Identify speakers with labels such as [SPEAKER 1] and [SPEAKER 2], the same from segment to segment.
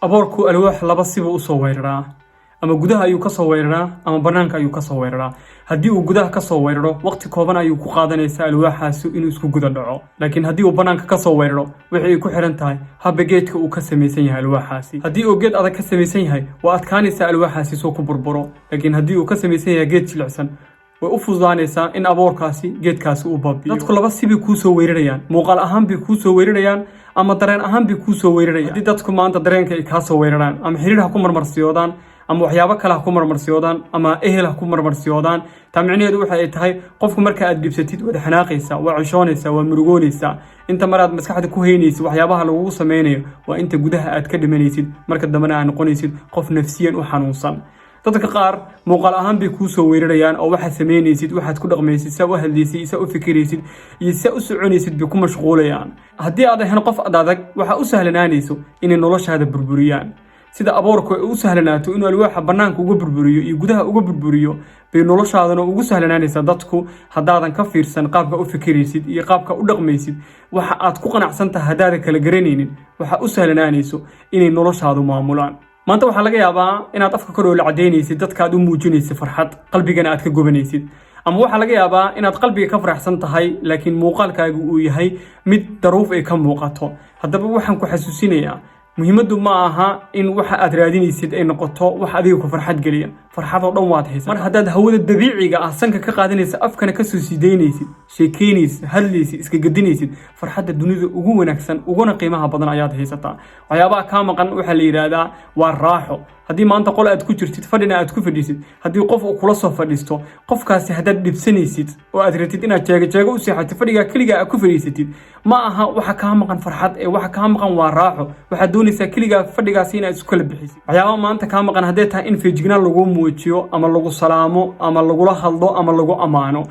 [SPEAKER 1] Aboorku alwaax laba sibuu usoo weeraraa: ama gudaha ayuu kasoo weeraraa ama banaanka ayuu kasoo weeraraa. Haddii uu gudaha kasoo weeraro, waqti kooban ayuu ku qaadanaysaa alwaaxaasi inuu isku guda dhaco, laakiin haddii uu banaanka kasoo weeraro, waxay ku xiran tahay habba geedka uu ka samaysan yahay alwaaxaasi. Haddii uu geed adag ka samaysan yahay, waa adkaanaysaa alwaaxaasi soo ku burburo, laakiin haddii uu ka samaysan yahay geed jilicsan, way u fududaanaysaa in aboorkaasi geedkaasi uu baabi'iyo. Dadku laba sibay kuu soo weerarayaan: muuqaal ahaan bay kuu soo weerarayaan ama dareen ahaan bay kuu soo weerarayaan. Haddii dadku maanta dareenka ay kaa soo weeraraan, ama xiriir ha ku marmarsiyoodaan ama waxyaabo kale ha ku marmarsiyoodaan ama ehel ha ku marmarsiyoodaan, taa micnaheedu waxa ay tahay qofku marka aad dhibsatid, waad xanaaqaysaa, waa cishoonaysaa, waa murugoonaysaa. Inta mar aad maskaxda ku haynaysid waxyaabaha lagugu sameynayo, waa inta gudaha aad ka dhimanaysid, marka dambena aad noqonaysid qof nafsiyan u xanuunsan. Dadka qaar muuqaal ahaan bay kuu soo weerarayaan, oo waxaad samaynaysid, waxaad ku dhaqmaysid, saa u hadlaysid, saa u fikiraysid iyo saa u soconaysid bay ku mashquulayaan. Haddii aad ahayn qof ad adag, waxaa u sahlanaanayso inay noloshaada burburiyaan. Sida aboorku ay u sahlanaato inuu alwaaxa bannaanka uga burburiyo iyo gudaha uga burburiyo, bay noloshaadana ugu sahlanaanaysaa dadku. Haddaadan ka fiirsan qaabka u fikiraysid iyo qaabka u dhaqmaysid, waxa aad ku qanacsan tahay haddaadan kala garanaynin, waxaa u sahlanaanayso inay noloshaadu maamulaan. Maanta waxaa laga yaabaa inaad afka kor oola caddaynaysid, dadka aad u muujinaysid farxad, qalbigana aad ka gubanaysid, ama waxaa laga yaabaa inaad qalbiga ka faraxsan tahay, laakiin muuqaalkaagu uu yahay mid daruuf ay ka muuqato. Haddaba waxaan ku xasuusinayaa, muhiimaddu ma aha in waxa aad raadinaysid ay noqoto wax adiga ku farxad geliya. Farxad oo dhan waad haysa. Mar haddaad hawada dabiiciga ah sanka ka qaadanaysa, afkana kasoo sidaynaysid, sheekeynaysid, hadlaysid, iska gedinaysid, farxadda dunida ugu wanaagsan uguna qiimaha badan ayaad haysataa. Waxyaabaha kaa maqan waxaa la yidhaahdaa waa raaxo. Haddii maanta qol aad ku jirtid, fadhina aad ku fadhiisid, haddii qof uu kula soo fadhiisto, qofkaasi haddaad dhibsanaysid oo aad ratid inaad jeego jeego u seexatid, fadhigaa keligaa aad ku fadhiisatid, ma aha waxa kaa maqan farxad ee waxa kaa maqan waa raaxo. Waxaad doonaysaa keligaa fadhigaasi inaad isku kala bixisid. Waxyaabaha maanta kaa maqan hadday tahay in feejignaan lagu muujiyo ama lagu salaamo ama lagula hadlo ama lagu ammaano,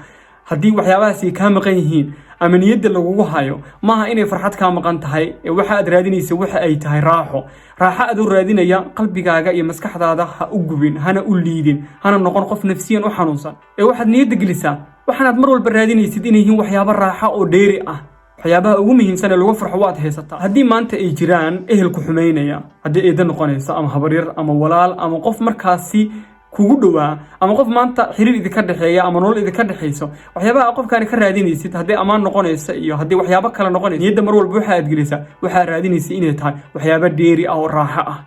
[SPEAKER 1] haddii waxyaabahaasi kaa maqan yihiin ama niyadda lagugu hayo, maaha inay farxad kaa maqan tahay ee waxa aad raadinaysa waxa ay tahay raaxo. Raaxo adoo raadinaya, qalbigaaga iyo maskaxdaada ha u gubin, hana u liidin, hana noqon qof nafsiyan u xanuunsan, ee waxaad niyadda gelisaa waxaanaad mar walba raadinaysid inay yihiin waxyaabo raaxo oo dheeri ah. Waxyaabaha ugu muhiimsan ee lagu farxo waad haysataa. Haddii maanta ay jiraan ehelku xumaynaya, haddii eedo noqonaysa ama habaryar ama walaal ama qof markaasi kugu dhowaa ama qof maanta xiriir idinka dhexeeya ama nolol idinka dhexayso, waxyaabaha qofkaani ka raadinaysid, haddii ammaan noqonaysa iyo haddii waxyaabo kale noqonaysa, niyadda mar walba waxa aad gelisaa waxaa raadinaysa inay tahay waxyaabo dheeri ah oo raaxo ah.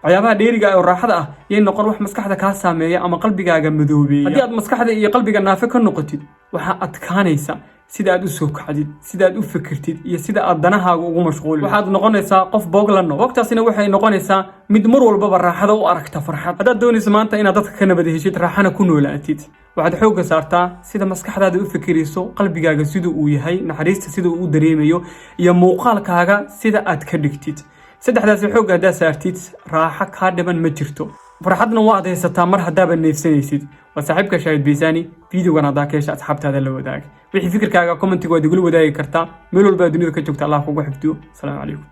[SPEAKER 1] Waxyaabaha dheeriga ah oo raaxada ah yay noqon wax maskaxda kaa saameeya ama qalbigaaga madoobeeya. Haddii aad maskaxda iyo qalbiga naafe ka noqotid, waxaa adkaanaysa sida aad u soo kacdid, sida aad u fikirtid iyo sida aad danahaaga ugu mashquuli. Waxaad noqonaysaa qof boog la nool. Boogtaasina waxay noqonaysaa mid mar walbaba raaxada u aragta farxad. Haddaad doonayso maanta inaad dadka ka nabad heshid, raaxana ku noolaatid, waxaad xoogga saartaa sida maskaxdaada u fikirayso, qalbigaaga sida uu yahay, naxariista sida uu u dareemayo iyo muuqaalkaaga sida aad ka dhigtid. Saddexdaasi xoogga haddaad saartid, raaxo kaa dhiban ma jirto, farxadna waad haysataa mar haddaaba neefsanaysid. Waa saaxiibka Shaahid Baysaani. Videogan haddaa ka hesha, asxaabtaada la wadaag. Wixii fikirkaaga commentiga waad igula wadaagi kartaa. Meel walba dunida ka joogta, Allah kugu xifdiyo. Asalaamu calaykum.